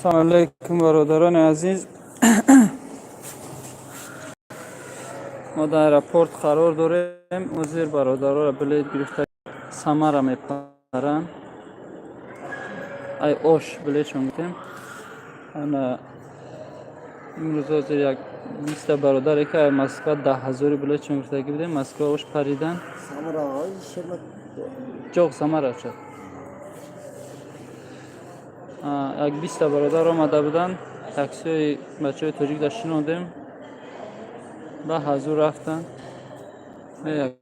Ассалому алайкум, бародарони азиз. Мо дар аэропорт қарор дорем. Ҳозир бародароро билет гирифта, Самара мепаранд. Ай Ош билетшон гирифтем. Ана имрӯз ҳозир як 20-та бародаре, ки ай Москва 10 ҳазори билетшон гирифтагӣ будем, Москва Ош паридан. Самара. Ҷоқ, Самара шуд. Як 20-та бародар омада буданд. Таксиҳои бачаҳои тоҷик дар шинондем. Ба ҳазур рафтанд. Вай.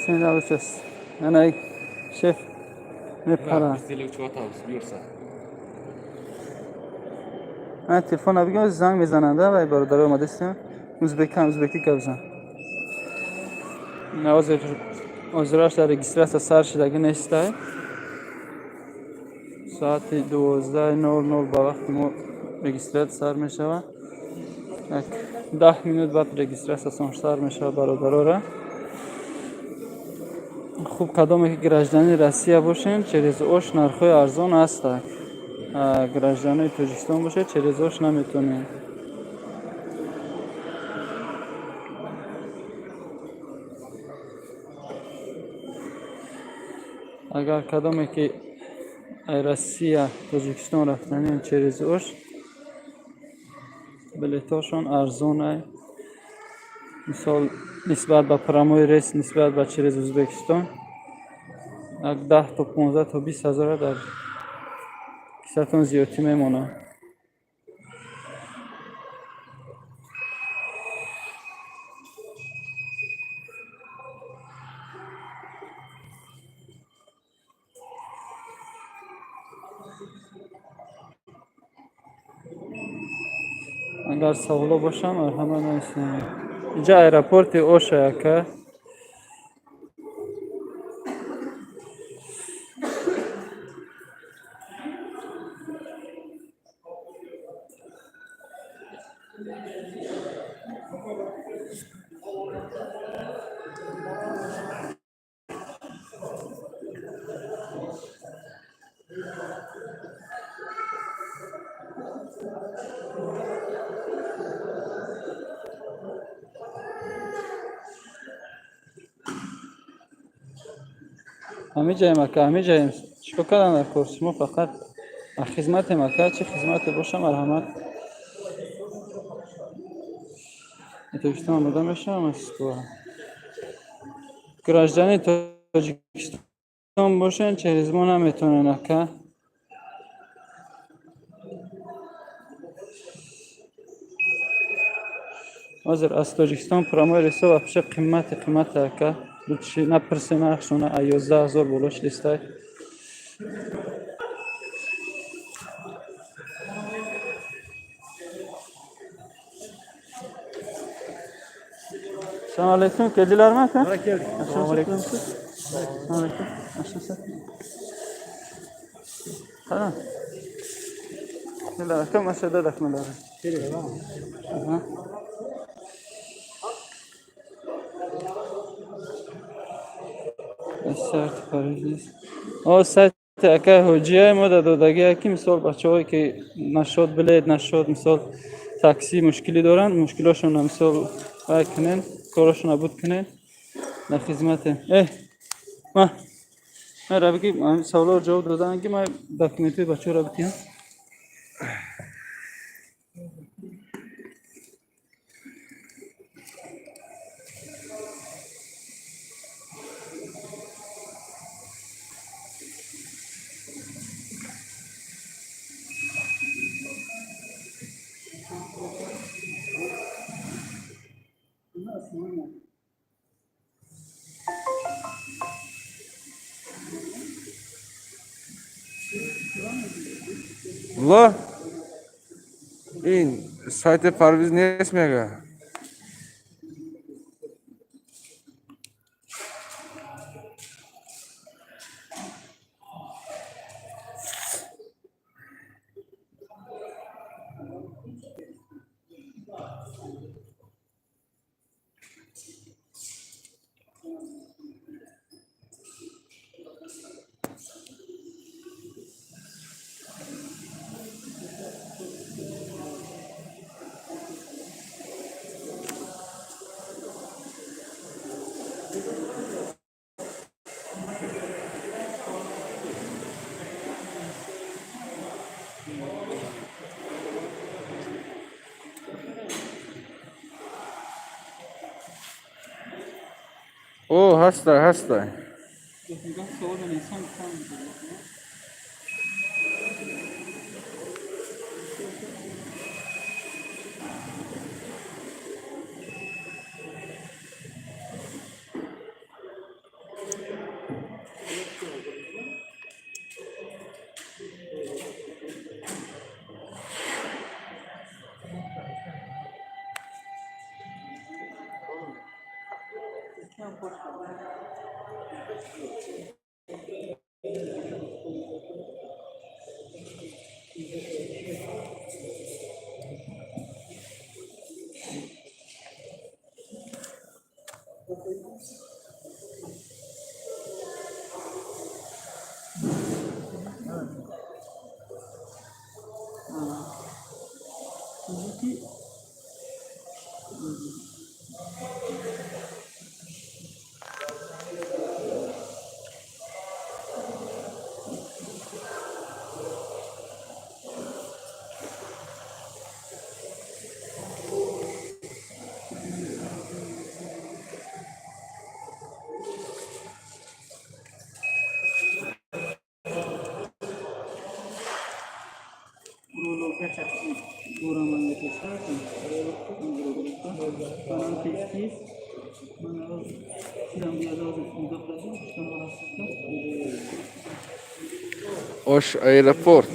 Сен ана шеф мепаранд. Ана телефон бигир, занг мезананд, вай бародаро омадастем. Узбекан, узбекӣ гап зан. Ҳозир ҳозираш дар регистрация сар шудагӣ нестай. Соати 12:00 ба вақти мо регистрация сар мешавад. Як 10 минут баъд регистрация сар мешавад бародарора. Хуб, кадоме ки гражданини Россия бошем, через Ош нархҳои арзон ҳастанд. Гражданои Тоҷикистон бошед, через Ош наметонед. Агар кадоме ки Россия Тоҷикистон рафтанем, через Ош билетҳошон арзон ай. Мисол, нисбат ба прямой рейс, нисбат ба через Узбекистон як 10 то 15 то 20 ҳазора дар кисатон зиёдтӣ мемонад. Агар саволо бошам, марҳамат, нависед. Инҷа аэропорти Оша, ака. Ҳамиҷаем, ака, ҳамиҷаем. Чикор кардан дар кор? Шумо фақат хизматем, ака, чӣ хизмате боша, марҳамат. Тоҷикистон омода мешавам, Москва. Гражданини Тоҷикистон бошен, через мо наметонен, ака. Ҳозир аз Тоҷикистон прямой рейсҳо вообще қимати қимате, ака. Напурсе нархшона, а 11 ҳазор боло шидистай. Assalomu alaykum, keldilarmi, aka? Mana keldik. Assalomu alaykum. Assalomu alaykum. Yaxshimisiz? Qani? Keldilar, aka, masada документлari. Aha. Сайт Париж. О, сайти ака ҳоҷияи мо дар додагия, ки мисол бачаҳое ки нашод билет, нашод, мисол, такси мушкилӣ доранд, мушкилошонро, мисол, вай кунен, корошонро буд кунен, дар хизматем. Ма ма биги, саволоро ҷавоб доданд, ки ма документҳои бачаҳоро битиҳам. Ла, ин сайти Парвиз нест, мега. О, ҳастай, ҳастай. Савол инсон. Ош аэропорт.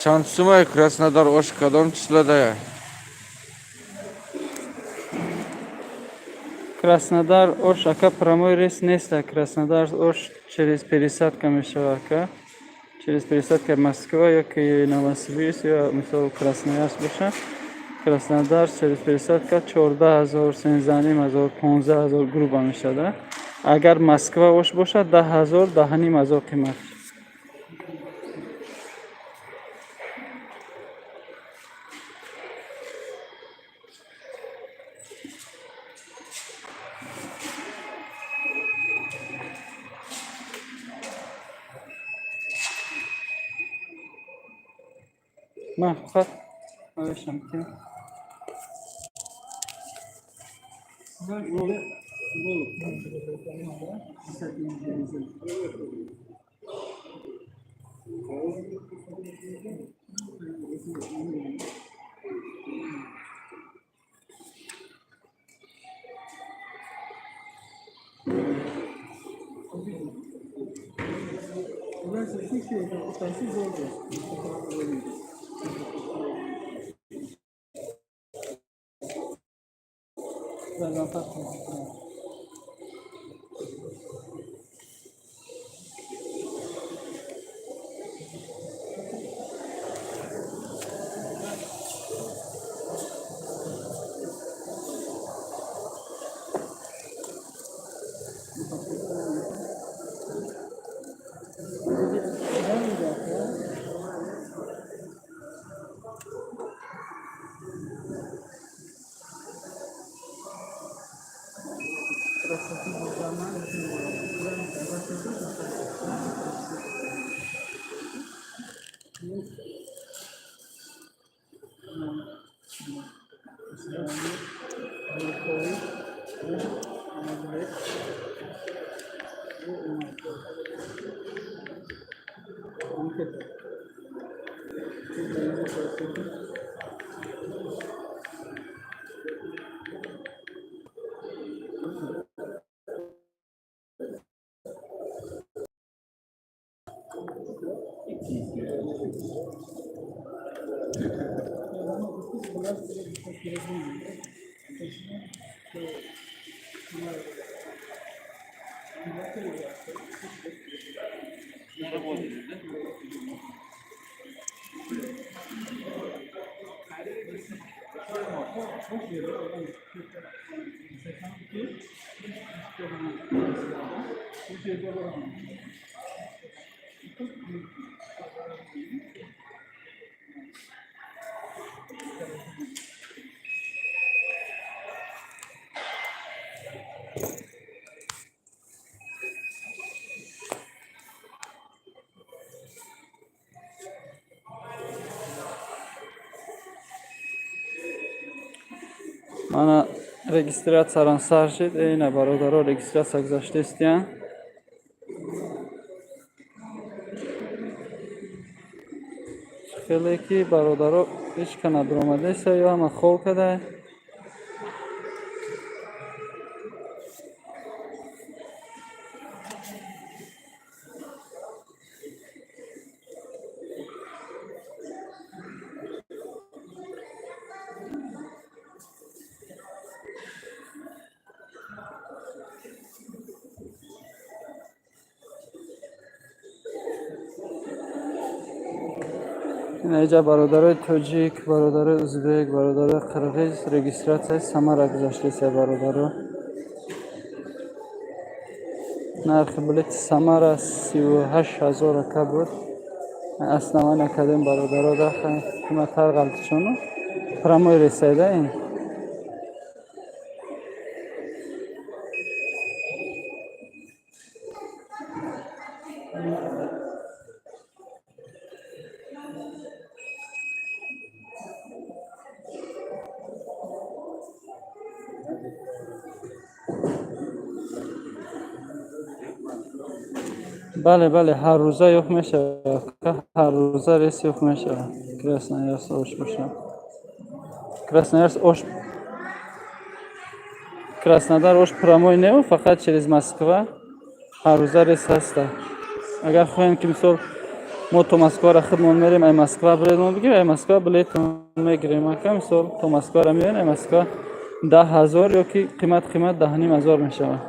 Чанд сумай Краснодар Ош, кадом числодая? Краснодар Ош, ака, прямой рейс нест. Краснодар Ош через пересадка мешава, ака. Через пересадка Москва ё ки Новосибирск ё, мисол, Красноярск боша. Краснодар через пересадка 14 000, 13 500, 15 000 грубо мешада. Агар Москва Ош бошад, 10 000, 10 500 қимат. Ман фақат навиштам ки Мана, регистрация ран сар шид. Ина, бародаро, регистрация гузаштаистиян. Хеле ки, бародаро, ҳеҷ ка надуромадаиста ё ҳама хоб када. Инаҷа бародарои тоҷик, бародарои узбек, бародарои қирғиз регистрация и Самара гузаштаиста, бародаро. Нархи билети Самара 38 000 ака буд. Основание кардем, бародаро, даха қиматтар ғалтишону прямой рейс айда ин. Бале, бале, ҳаррӯза ёфт мешавад, ҳаррӯза рейс ёфт мешавад. Красноярск Ош бошад, Красноярск Ош, Краснодар Ош прямой не, фақат через Москва ҳаррӯза рейс ҳаста. Агар хоҳем ки, мисол, мо то Москваро худмон мерем, ай Москва билетмон бигирем, ай Москва билетмон мегирем, ака. Мисол, то Москваро меоем, ай Москва 10 000 ё ки қимат 10 500 мешавад.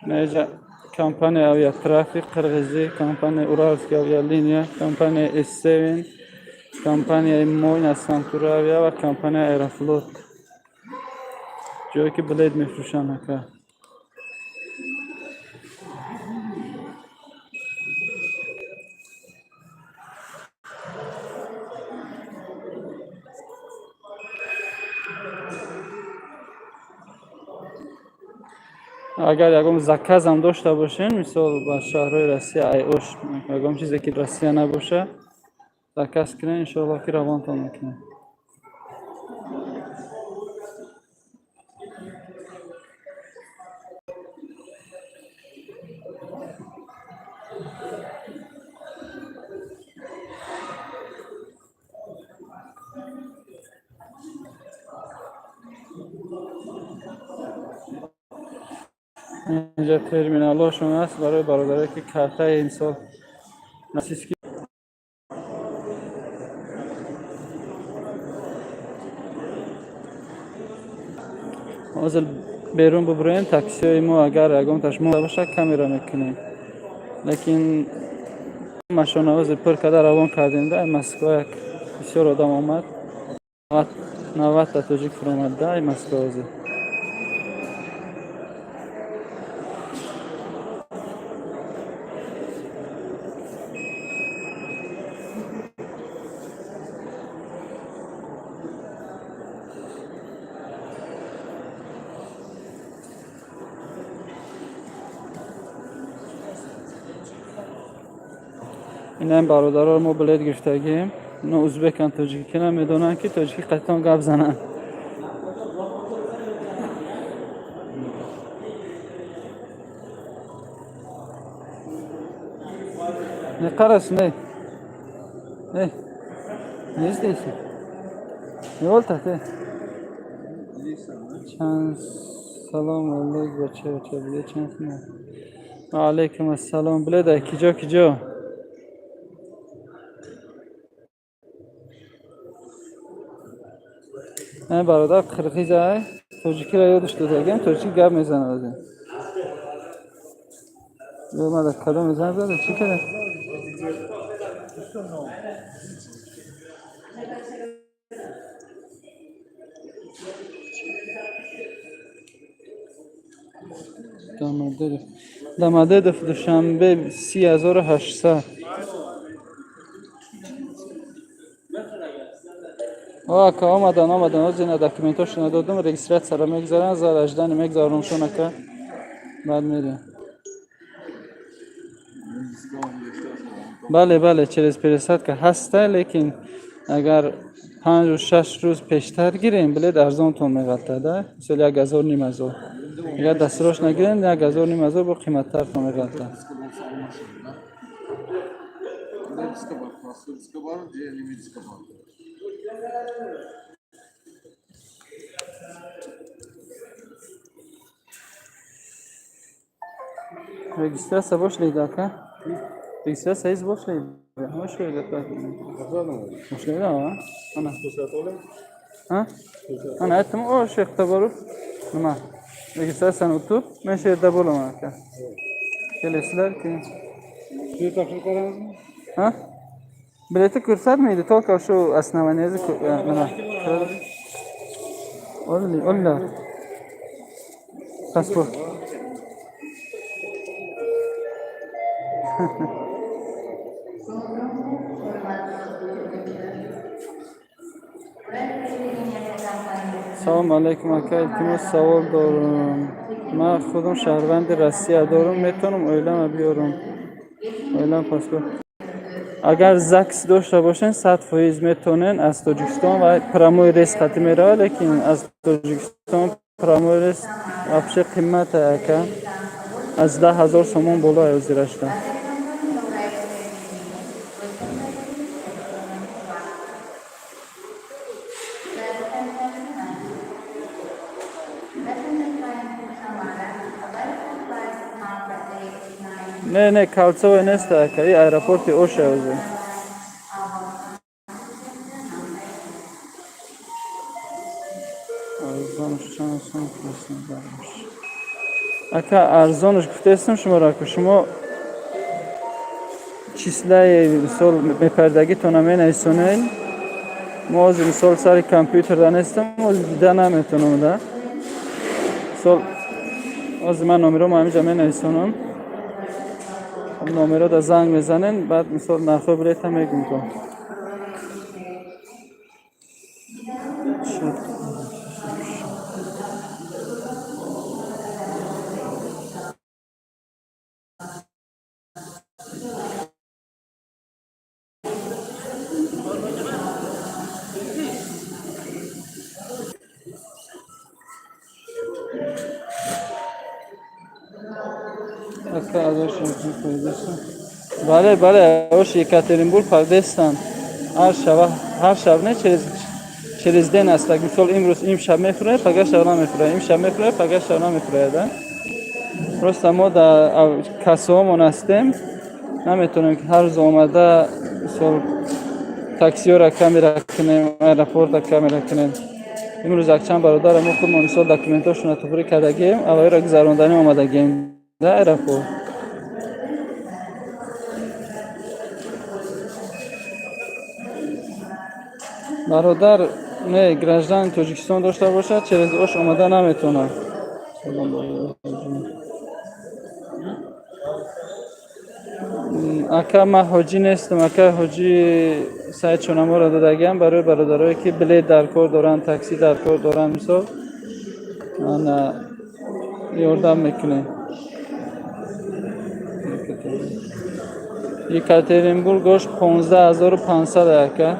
Наҷа компания Авиатрафик қирғизӣ, компания Уральский авиалиния, компания S7, компанияи Мойна Сантуравия ва компания Аэрофлот, ҷое ки билет мефурӯшанд, ака. Агар ягон заказ ам дошта бошем, мисол, ба шаҳрҳои Россия, ай Ош ягон чизе ки Россия набоша, заказ кунем, иншоалло, ки равонтон мекунем. Инҷа терминалҳошон аст барои бародарое ки картаи, мисол, российский. Ҳозир берун бубуроем, таксиҳои мо агар ягонташ монда бошад, камера мекунем, лекин машона ҳозир пур карда равон кардем да. Москва як бисёр одам омад, 90-та тоҷик фуромад да Москва ҳозир. Инаем, бародаро, мо билет гирифтагием. Ино узбекан, тоҷикӣ намедонанд, ки тоҷикӣ қатъан гап зананд. Не қарас, не не не издейси, не болтате. Чанд салом алейк, бача, бача, билет чанд? Ва алайкум ассалом. Билет ай киҷо, киҷо? Бародар қирғиз ай, тоҷикиро ёдаш додагиам, тоҷикӣ гап мезанад. Омада кадом занг зада, чӣ кара? Домодедов, Домодедов, Душанбе 30 800. Ака, омадан, омадан. Ҳозир ина документошона додум, регистрация ро мегзаранд, зал ожидания мегзароншон, ака, баъд мерем. Бале, бале, через пересадка ҳаста, лекин агар 5-6 рӯз пештар гирем, билет арзонтон меғалтада, мисол, 1500. Агар дастросрочно гирем, 1500 бо қиматтартон меғалтад. Немецкая бар, французская бар, где немецкая бар. Регистрация бошлайdi, aka, регистрация из boshlaydi, boshlaydi. Boshlaydi, ana. Ha, ana, aytdim, o'sha yoqda borib, nima, registratsiyani o'tib, men shu yerda bo'laman, aka, kelasizlar keyin. Bilet topshirib qo'yamizmi? Ha, bileti ko'rsatmaydi, только shu основание nima, olinglar pasport. Салому алайкум, ака, илтимос, савол дорум. Ман худам шаҳрванди Россия дорум, метавонам оилама биёрам? Оилам паспорт. Агар ЗАГС дошта бошен, 100% метавонен аз Тоҷикистон ва прямой рейс хатӣ меравад, лекин аз Тоҷикистон прямой рейс вообще қиммата, ака, аз 10 000 сомон боло ҳозирашда. Не, не, Кольцевой нест, ака, и аэропорти Оша ҳозир. Арзонаш чанд сом Краснодараш? Ака, арзонаш гуфтаистам шуморо, ку шумо числаи, мисол, мепардагитона менависонед. Мо ҳозир, мисол, сари компютерда нестам, ҳозир дида наметавонам да. Мисол, ҳозир ман номеромо ҳаминҷа менависонам, номеро да занг мезанен, баъд, мисол, нархҳои билета мегум то. Шуд. Ака, аз ош пайдоста? Бале, бале, ош Екатеринбург пайдостанд. Ҳар шаба, ҳар шаб не, через день аст. Так, мисол, имрӯз, имшаб мефурӯяд, пага шаб намефурӯяд, имшаб мефурӯяд, пага шаб намефурӯяд, а? Просто мо дар кассаҳомон ҳастем, наметавонем ки ҳар рӯз омада, мисол, таксиҳоро камера кунем, аэропорта камера кунем. Имрӯз якчанд бародари мо худмон, мисол, документҳошонро туғрӣ кардагием, аввалиро гузаронданӣ омадагием да аэропорт. Бародар, не, граждан Тоҷикистон дошта бошад, через Ош омада наметавонад. Салом, бародар. Ака, ман ҳоҷӣ нестам, ака. Ҳоҷӣ Саид Шонаморо додагиам барои бародарое ки билет дар кор доранд, такси дар кор доранд, мисол, ана, ёрдам мекунем. Екатеринбург ош 15 500, ака.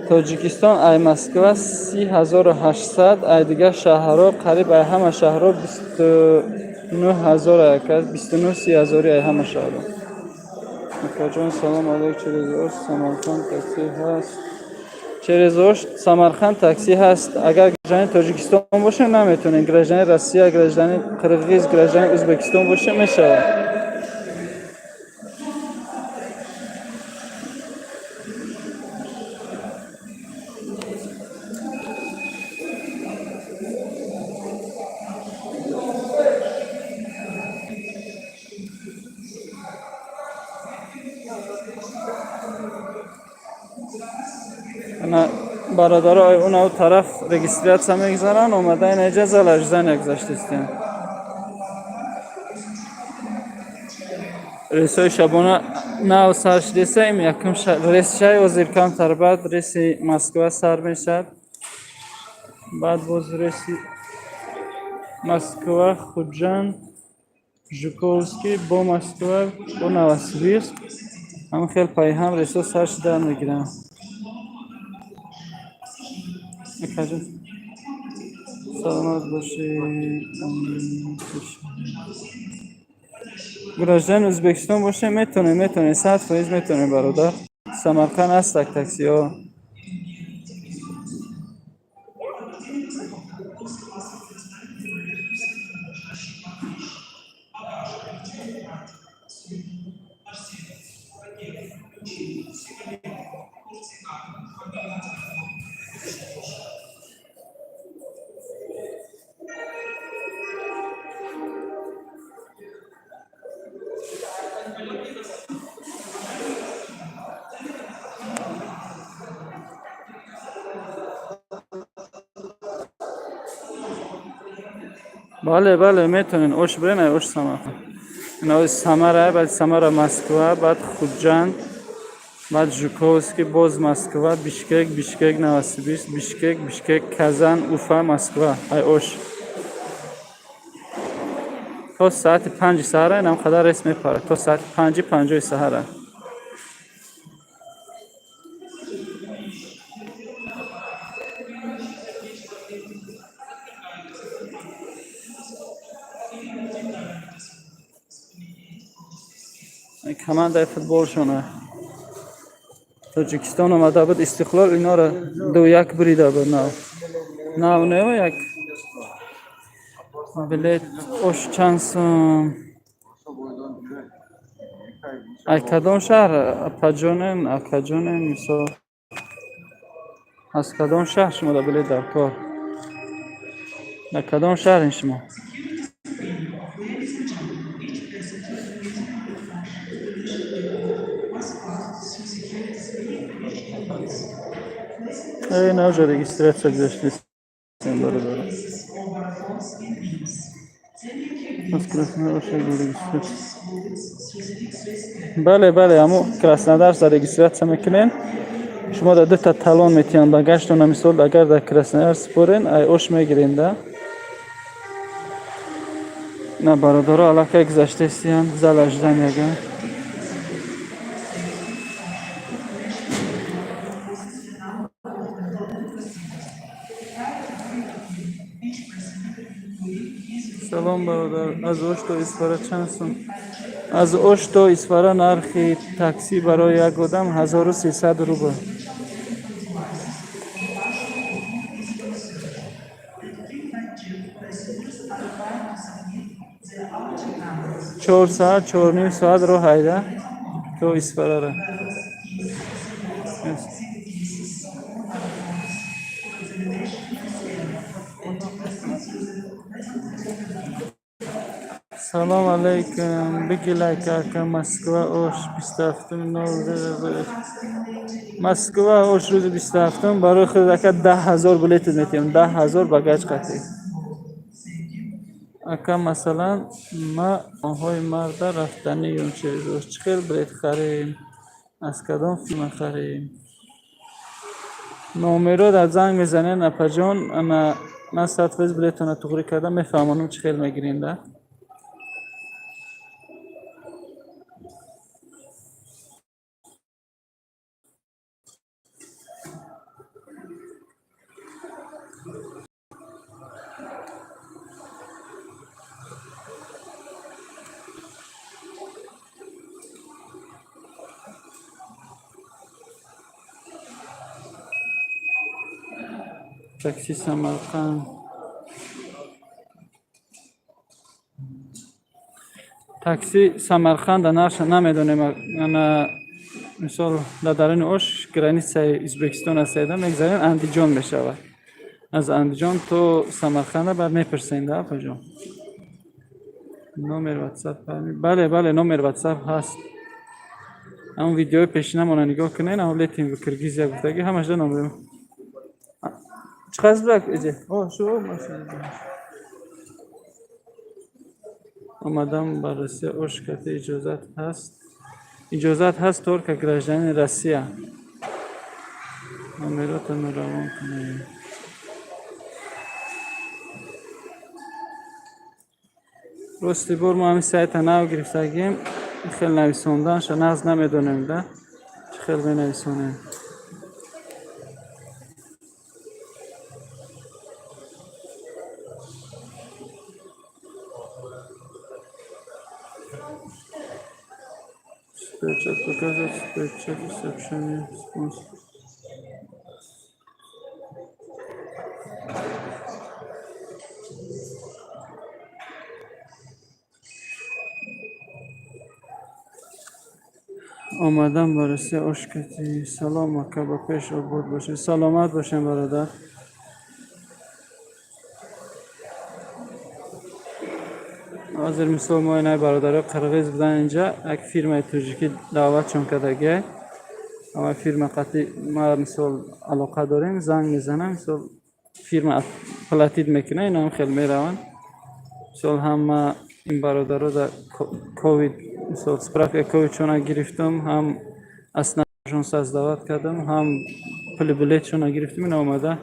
Тоҷикистон ай Москва 30 800, ай дигар шаҳрҳо, қариб ай ҳама шаҳрҳо 29 000, ака, 29 30 ҳазори ай ҳама шаҳрҳо. Акаҷон, салом алейк, через Ош Самарқанд такси ҳаст? Через Ош Самарқанд такси ҳаст. Агар гражданин Тоҷикистон боше, наметавонед. Гражданин Россия, гражданин Қирғиз, гражданин Ӯзбекистон боше, мешавад. Ана, бародаро, он тараф регистрация мегузаранд, омада ина иҷа зал ожидания гузаштистем. Рейсҳои шабона нав сар шудесаем, якум рейс шай ҳозир камтар, баъд рейси Москва сар мешавад, баъд боз рейси. Москва, Хуҷанд, Жуковский, бо Москва, бо Новосибирск. Ҳамин хел пайҳам рейсҳо сар шуда мегиранд. Акаҷон, саломат бошед. Гражданин Ӯзбекистон бошем, метавонем, метавонем, 100% метавонем, бародар. Самарқанд ҳастак таксиҳо. Бале, бале, метавонед Ош бирен, ай Ош Самарқанд. Инаои Самара, баъд Самара Москва, баъд Хуҷанд, баъд Жуковский, боз Москва, Бишкек, Бишкек, Новосибирск, Бишкек, Бишкек, Казан, Уфа, Москва. Ай Ош. То соати 5-и саҳара инам қадар рейс мепарад. То соати 5:50-и саҳара. Командаи футболшона. Тоҷикистон омада буд, Истиқлол инора 2-1 бурида буд нав. Нав нева як билет Ош чанд сум? Ай кадом шаҳр апаҷонен, акаҷонен, мисол? Аз кадом шаҳр шумо да билет дар кор? Дар кадом шаҳрин шумо? Эй, на уже регистрация гузаштистем, бародаро. Аз Краснодар регистрация. Бале, бале, аммо Краснодар за регистрация мекунем. Шумо да дута талон метиҳанд ба гаштона, мисол, агар дар Краснояр спорен, ай Ош мегирен да. На бародаро аллакай гузаштаистиянд зал ожиданияга. Салом, бародар, аз Ош то Исфара чанд сум? Аз Ош то Исфара нархи таксӣ барои як одам 1300 рубл. 4 соат, 4.5 соат роҳ айда то Исфарара. Салом алейкум, биги лайк ака. Москва Ош 27-уми. Москва Ош рӯзи 27-ум барои худ ака 10 000 билет метиҳам, 10 000 багаж қатӣ. Ака, масалан, ма моҳҳои марта рафтаниюм, через чӣ хел билет харем, аз кадом фирма харем? Номеро дар занг мезанед, апаҷон, ана ман 100% билетона туғрӣ карда мефаҳмонам, чӣ хел мегирем да. Такси Самарқанд. Такси Самарқанда нарша намедонем, ана мисол дар даруни Ош границаи Ӯзбекистон астеда мегзарем, Андиҷон мешавад. Аз Андиҷон то Самарқанда баъд мепурсем да, апаҷон. Номер ватсап? Бале, бале, номер ватсап ҳаст. Ҳамон видеои пешинамона нигоҳ кунед, ҳамон летим в Киргизия гуфтаги ҳамашда номер. Чӣ қадр брак эҷе? О, шу машина. Омадам ба Россия, Ош кати иҷозат ҳаст? Иҷозат ҳаст, только гражданин Россия. Номеротонро равон кунед. Рости, бор мо ҳамин сайта нав гирифтагем, хел нависонданша нағз намедонем да, чӣ хел менависонем. Суперчат показать, суперчат, сообщение, спонсор. Омадам ба Россия ошкати. Салом, ака, ба пеш, обод бошед. Саломат бошем, бародар. Ҳозир, мисол, мо инай бародарои қирғиз будан, инҷа як фирмаи тоҷикӣ даъватшон кардагиай. Ама фирма қатъи ма, мисол, алоқа дорем, занг мезанам, мисол, фирма платить мекунад, инам хел мераванд. Мисол, ҳама ин бародаро дар ковид, мисол, справка ковидшона гирифтам, ҳам аснадшон создавать кардам, ҳам пули билетшона гирифтам. Ина омада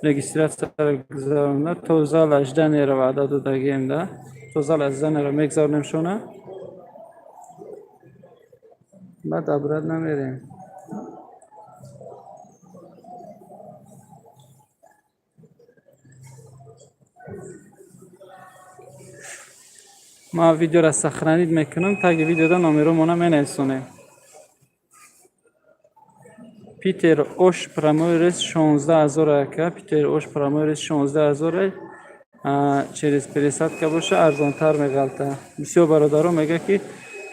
регистрация ро гузаронда, то зал ожидания ро ваъда додагием да, то зал ожидания ро мегузаронем шона, баъд обратно мерем. Ман видеоро сохранить мекунам, таги видеода номеромона менависонем. Питер Ош прямой рейс 16 000, ака. Питер Ош прямой рейс 16 000, через пересадка боша, арзонтар меғалта. Бисёр бародаро мега, ки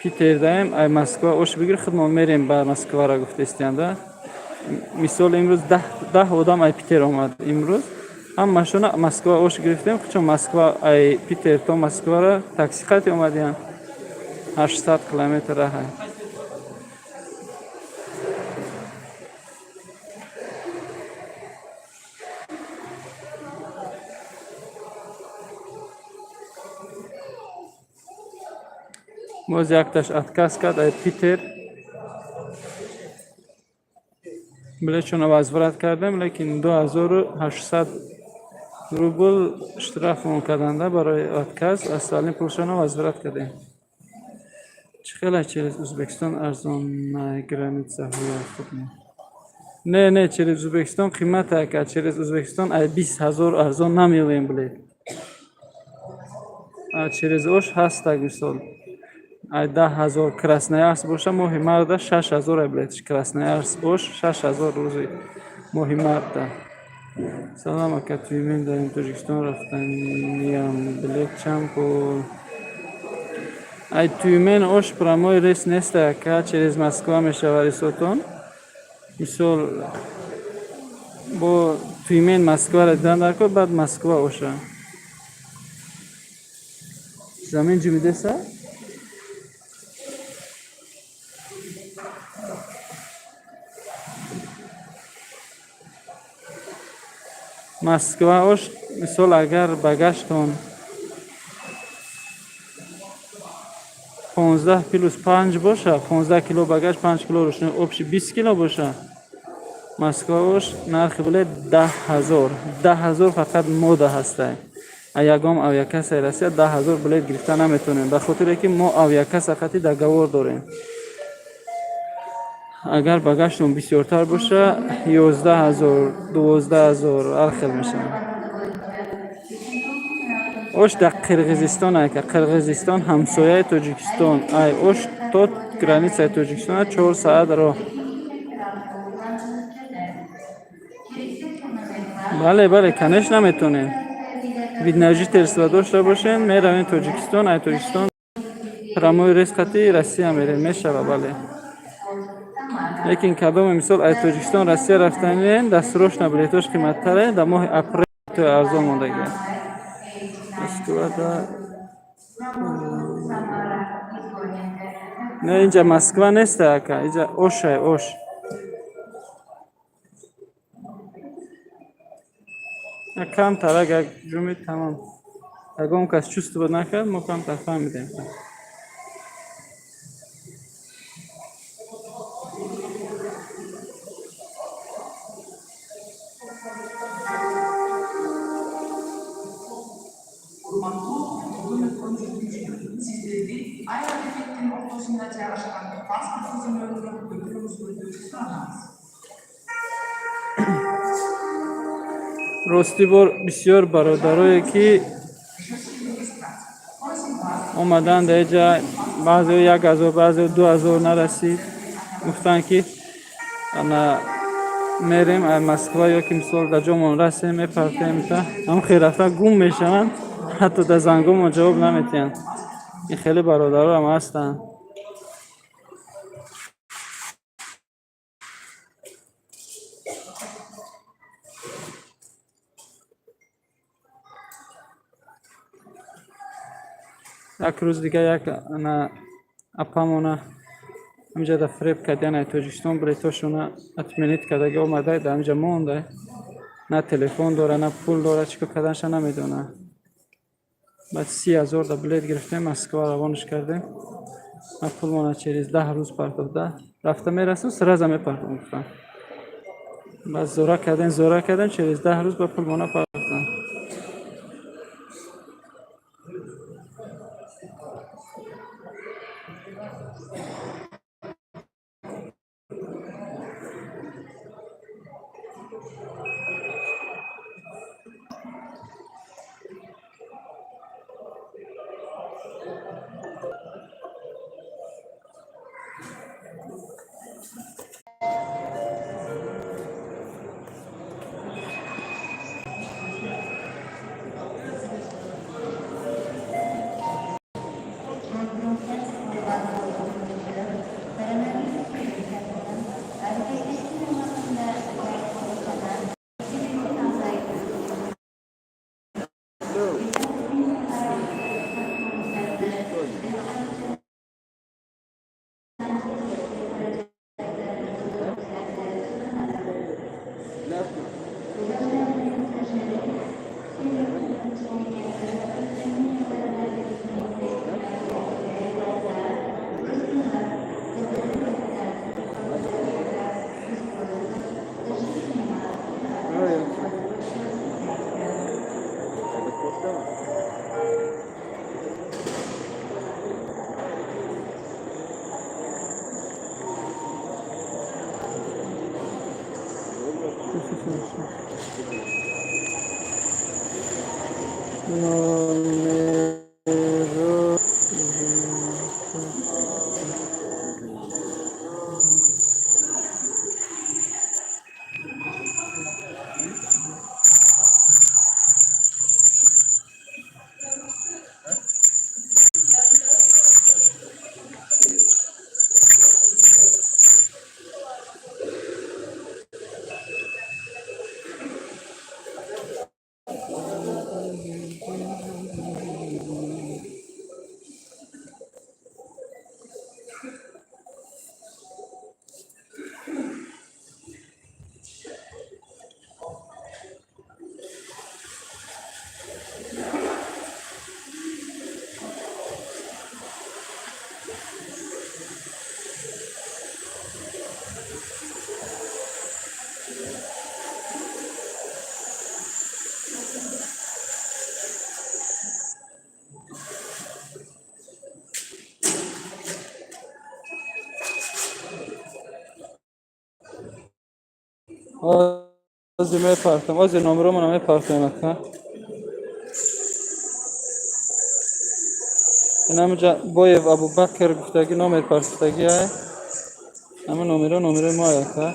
Питер даем, ай Москва Ош бигир, худмон мерем ба Москвара, гуфтестианда. Мисол, имрӯз 10 одам ай Питер омад, имрӯз ҳамашона Москва Ош гирифтем, чун Москва, ай Питер то Москвара такси қати омадиян, 800 километр раҳай. Боз якташ отказ кард ай Питер, билетшона возврат кардем, лекин 2800 рубл штрафмон карданда барои отказ. Остальной пулшона возврат кардем. Чӣ хела через Узбекистон арзон граница худ? Не, не, через Узбекистон қимат, ака. Через Узбекистон ай 20 000 арзон намеоем билет. Через Ош ҳастак, мисол, ай 10 000 Красноярск боша, моҳи марда 6000 ай билетш. Красноярск Ош 6000 рӯзи моҳи марта. Салом, ака, Тюмень дарем, Тоҷикистон рафтаниям, билет чанд пул? Ай Тюмень Ош прямой рейс нест, ака, через Москва мешава рейсотон. Мисол, бо Тюмень Москваро дидан дар кор, баъд Москва Оша. Замин ҷумидеса. Москва Ош, мисол, агар багажтон 15 плюс 5 боша, 15 кило багаж, 5 кило рӯшноӣ, общий 20 кило боша, Москва Ош нархи билет 10 000. 10 000 фақат мода ҳастай. А ягон авиакассаи Россия 10 000 билет гирифта наметавонем, ба хотире ки мо авиакасса қати договор дорем. Агар багажтон бисёртар боша, 11 000, 12 000, ҳар хел мешавад. Ош дар Қирғизистон, ака. Қирғизистон ҳамсояи Тоҷикистон. Ай Ош то граница и Тоҷикистон 4 саат роҳ. Бале, бале, конечно, метавонем. Вид на жительство дошта бошем, меравем Тоҷикистон, ай Тоҷикистон прямой рейс қати Россия мерем, мешава, бале. Лекин кадоме, мисол, ай Тоҷикистон Россия рафтанен, дастрочно билетош қиматтаре, дар моҳи апрел арзон мондагиа. Москвада не, инҷа Москва неста, ака, инҷа Ошай, Ош. Камтар як ҷуми, тамом. Ягон кас чувствовать накард, мо камтар фаҳмидем. Ростӣ, бор бисёр бародарое, ки омаданд дар ҷа, баъзео 1000, баъзео 2000 нарасид. Гуфтанд, ки ана мерем Москва ё ки мисол дар ҷомон расем, мепартем. Та ҳам хел рафта гум мешаванд, ҳатто дар зангомон ҷавоб наметиҳанд. Ин хеле бародароам ҳастанд. Як рӯз дига як ана апамона ҳамҷа да фиреб кардян, ай Тоҷикистон билетошона отменить кардаги, омада дар ҳамҷа монда, на телефон дора, на пул дора, чӣ кор карданша намедона. Баъд 30 000 да билет гирифтем, Москва равонаш кардем. Ма пулмона через 10 рӯз партофта, рафта мерасем, сразу мепартом, гуфтам. Баъд зора кардем, зора кардем, через 10 рӯз ба пулмона партофтам. Номеро. Ҳозир мепартам, ҳозир номеромона мепартам, ака. Инамҷа Боев Абубакр гуфтаги номер партаги ай. Ҳама номеро номерои мо, ака.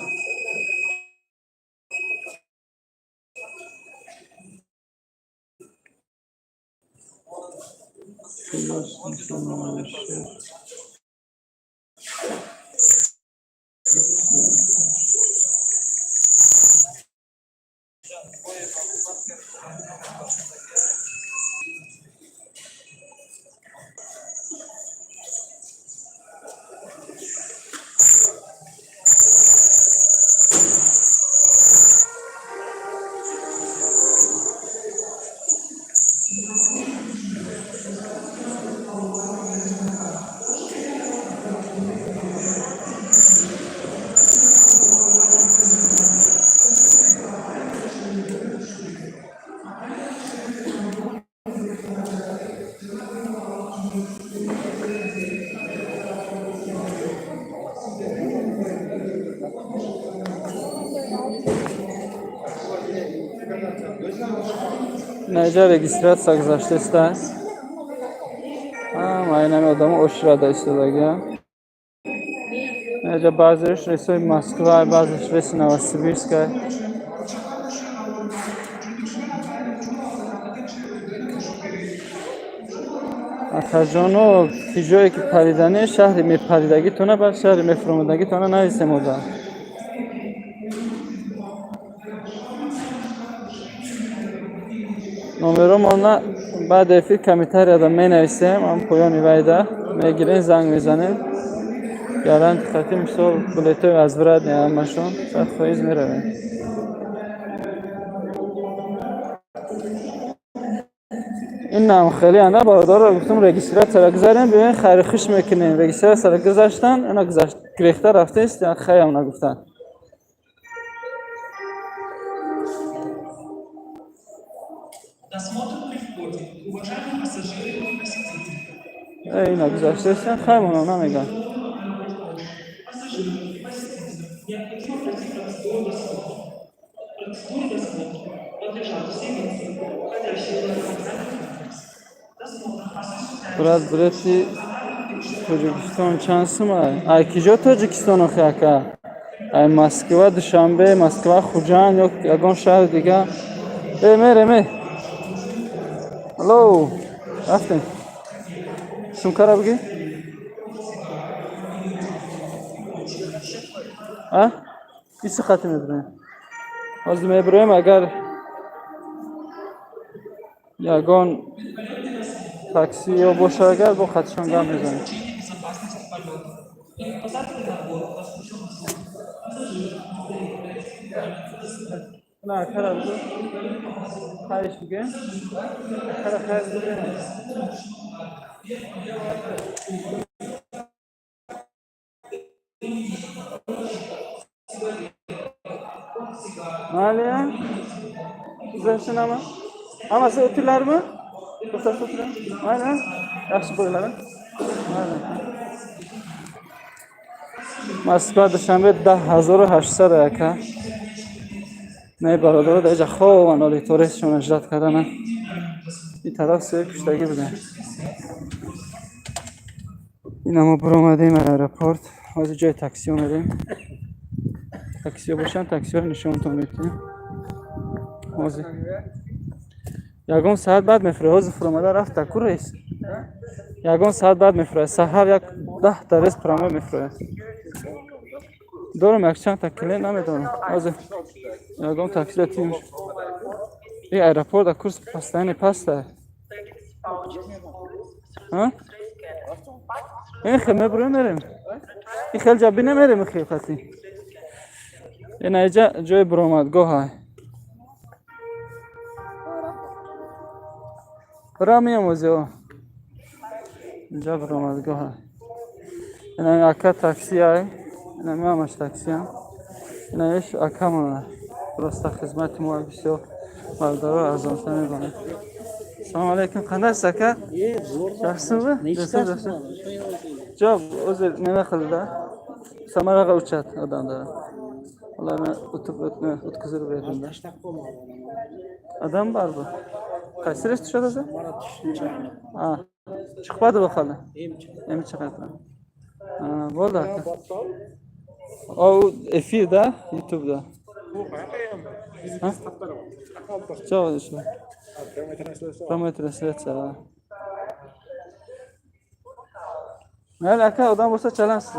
Инҷа регистрация гузаштеста. Ҳама инами одамо оширада истодагиам. Инҷа баъзеаш рейсҳои Москва, баъзеаш рейси Новосибирска. Акаҷоно, ки ҷое ки паридане, шаҳри мепаридагитона, баъд шаҳри мефуромадагитона нависем ода. Номеромона баъд эфир комментарияда менависем, ам поёни вайда мегирем, занг мезанем. Гаранти хати, мисол, билетҳои возвратный ҳамашон 100% меравем. Инам хеле ана бародаро гуфтам, регистрацияро гузарем, биёен, хайру хуш мекунем. Регистрацияро гузаштан, ина гузашт, гирехта рафтест, хайрам нагуфтан. Досмотр при входе. Уважаемые пассажиры и посетители. Ина гузаштест, хаймона намеган. Пассажиры и посетители необходимо пройти процедуру досмотра. Процедуре досмотра подлежат все лица, входящие в аэровокзальный комплекс. Досмотр осуществляется Брат, билети Тоҷикистон чанд сума? Ай киҷо Тоҷикистон охи, ака? Ай Москва, Душанбе, Москва, Хуҷанд ё ягон шаҳри дига? Э, мерем, э. Алло, рафтем. Сумкара бигир. А? Иси хати мебироем. Ҳозир мебироем, агар ягон такси ё боша, агар бо хатишон гап мезанем. Обеспечения безопасности полета. Указательный набор воспрещен Пассажиры На, акара бигир. Хайрш бигир. Акара хайр бигир. Mayli, guzashsin hamma. Hammasi o'tinglarmi? To'xtab o'tiring. Mayli, yaxshi bo'linglar. Mayli. Москва, Душанбе 10 800, ака. Не, бародаро дар иҷа хобан, оли торесшон ждать кардана. Ин тараф сӯи пуштагӣ будем. Ина мо биромадем аэропорт. Ҳозир ҷои таксиҳо мерем. Таксиҳо бошанд, таксиҳоро нишонтон метиҳем. Ҳозир ягон соат баъд мефурояд. Ҳозир фуромада рафта ку рейс. Ягон соат баъд мефурояд. Саҳар як 10та рейс прямой мефурояд. Дорам якчанд та клиент, намедонам. Ҳозир ягон таксиро тим. И аэропорт а курс постоянно паста. А? Ин хел мебурем, мерем. Ин хел ҷаби намерем, хел хати. Ина иҷа ҷои буромадгоҳа. Бира миём озио. Инҷа буромадгоҳа. Ина ака такси ай. Ина миамаш таксиам. Ина иш акамона. Просто хизмати мо бисёр бародаро арзонтар мебаранд. Салом алейкум, қандайсиз, ака? Yaxshimi? Yaxshi, yaxshi. Jo'q, o'zi nima qildi? Samaraga uchadi odamlar. Ularni o'tib o'tkazib berdim. Odam bor bu. Qaysi reys tushadi o'zi? Ha. Chiqmadi bu hali. Endi chiqadi. Ha, bo'ldi, aka. O efirda, YouTube'da. Ha? Jo'q, shu. Прямой трансляция. Mayli, aka, odam bo'lsa chalasiz.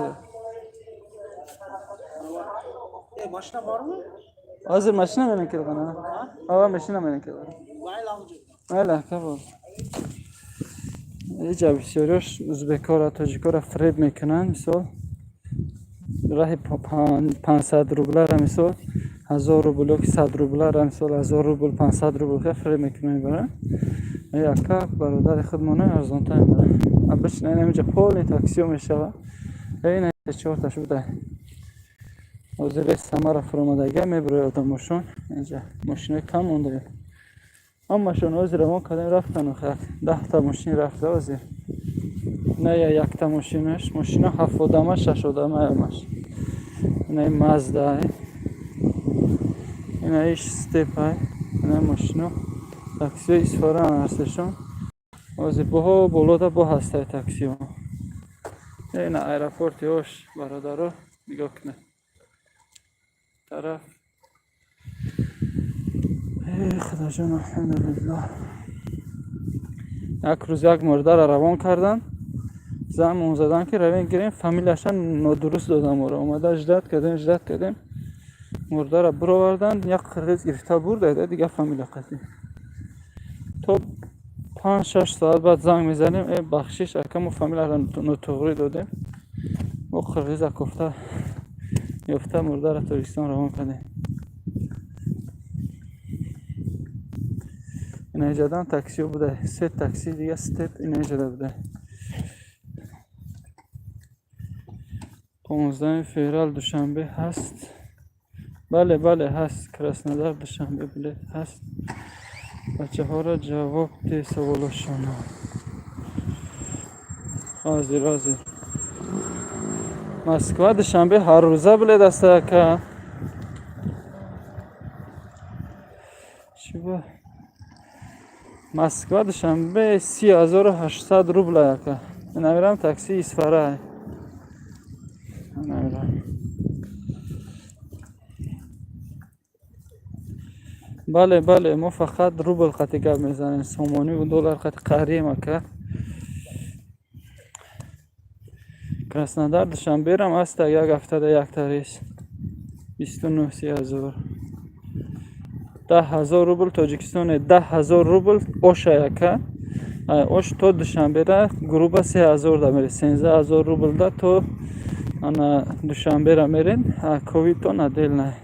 E, mashina bormi? Hozir mashina bilan kelgan, ha. Ha, mashina bilan kelgan. Mayli, olib. Mayli, aka, bo'ldi. Иҷа бисёриёш узбекора, тоҷикора фиреб мекунанд, мисол раҳи 500 рублара, мисол, 1000 рубл ёки 100 рублара, мисол, 1000 рубл, 500 рубл фиреб мекунанд, мебаранд. Ака бародари худмона арзонтар мебарад. Обычно инамиҷа полный таксиҳо мешавад. Ина чорташ буда. Ҳозир рейс Самара фуромадага, мебирояд одамошон. Инҷа мошинои кам монда. Ҳамашон ҳозир равон кардем, рафтан, охир 10та мошин рафта ҳозир. На я якта мошинаш, мошина ҳафт одама, шаш одама ҳамаш. Ина Мазда, ина иш Степай, ина мошино. Таксиҳои Исфара ҳастешон. Ҳозир боҳо болода бо ҳастаи таксиҳо. Ина аэропорти Ош, бародаро, нигоҳ кунед. Тараф. Э, Худоҷон, алҳамдулиллоҳ. Як рӯз як мурдаро равон карданд. Занг задан, ки равем гирем, фамилияша нодуруст додам ора. Омада ждать кардем, ждать кардем. Мурдаро бироварданд, як қирғиз гирифта бурд, дига фамилия қатӣ. То 5-6 соат баъд занг мезанем: «Э, бахшиш, ака, мо фамилияро нотуғрӣ додем». Мо қирғиза кофта ёфта, мурдаро Тоҷикистон равон кардем. Инаҷадан таксиҳо буда, се такси дига, Степ инаҷада буда. 15 феврал Душанбе ҳаст? Бале, бале, ҳаст. Краснодар Душанбе билет ҳаст. Бачаҳоро ҷавоб де саволошона. Ҳозир, ҳозир. Москва Душанбе ҳаррӯза билет аст, ака. Чиба? Москва Душанбе 30 800 рубла, ака. Инамирам такси Исфара. Инамирам. Бале, бале, мо фақат рубл қати гап мезанем, сомониву доллар қати қарием, ака. Краснодар Душанберам аст, як ҳафтада якта рейс. 29 30 ҳазор. 10 000 рубл Тоҷикистоне, 10 000 рубл Оша, ака. Ош то Душанбера грубо 3000 да мере, 13 000 рублда то ана Душанбера мерен, ковидтон отдельно.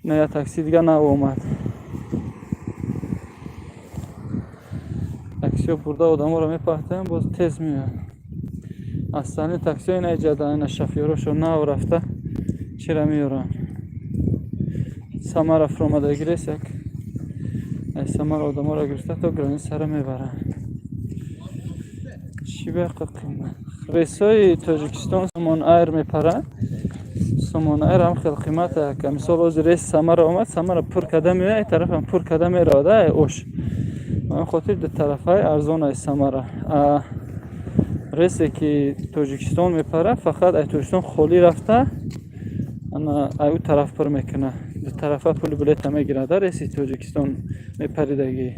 На я такси дига нав омад. Таксиҳо бурда одаморо мепартоянд, боз тез меоянд. Астани таксиҳо ина иҷада, ина шофёрошо нав рафта чира меёранд. Самара фуромадагирес як. Ай Самара одаморо гирифта то границара мебаранд. Чӣ бақа қимат? Рейсҳои Тоҷикистон Сомон Айр мепарад. Сомон Айр ҳам хел қимат, ака. Мисол, ҳозир рейс Самара омад, Самара пур карда меояд, ай тарафам пур карда меравад, ай Ош. Ба ҳамин хотир дутарафаи арзон ай Самара. А рейсе ки Тоҷикистон мепарад, фақат ай Тоҷикистон холӣ рафта, ана ай ӯ тараф пур мекунад. Дутарафа пули билета мегирад, рейси Тоҷикистон мепаридагӣ.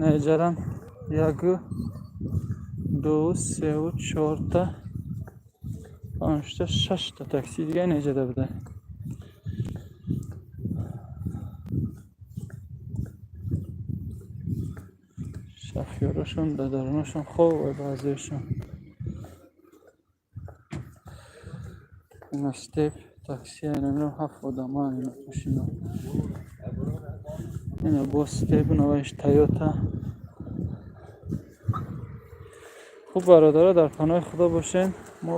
Ина иҷарам яку, ду, севу, чорта, панҷта, шашта такси дига ина иҷада буда. Шофёрошон дар дарунашон хоб баъзеашон. Ина Степ такси, намедонам, ҳафт одама ина мошина. Ина боз Степ, наваш Тойота. Хуб, бародаро, дар паноҳи Худо бошед. Мо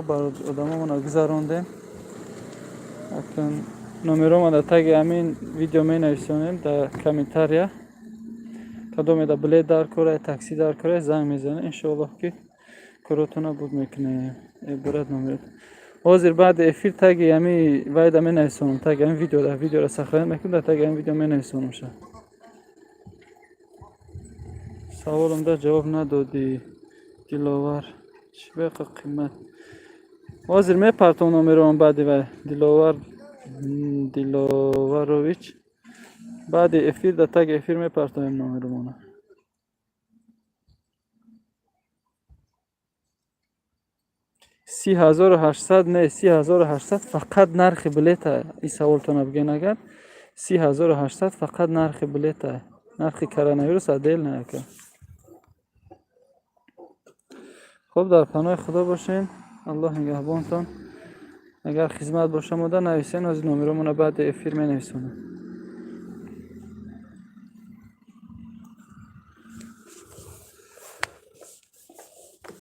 одамомонро гузарондем. Акнун номерома дар таги ҳамин видео менависонем, дар комментария. Кадоме да билет дар кора, такси дар кора, занг мезанед, иншоаллоҳ, ки коротонро буд мекунем. Э, брат, номер. Ҳозир баъди эфир таги ҳами вайда менависонам, таги ҳамин видео, дар видеоро сохранить мекунам, дар таги ҳамин видео менависонам ша. Саволам да ҷавоб надодӣ, Диловар. Чӣ бақа қимат? Ҳозир мепартом номероам баъди вай. Диловар Диловарович. Баъди эфир дар таги эфир мепартоем номеромона. 30 800 не, 30 800 фақат нархи билета. Ин саволтона бигӯен агар, 30 800 фақат нархи билета. Нархи коронавирус отдельно, ака. Хуб, дар паноҳи Худо бошед. Аллоҳ нигаҳбонтон. Агар хизмат боша, мода нависен, ҳозир номеромона баъди эфир менависонам.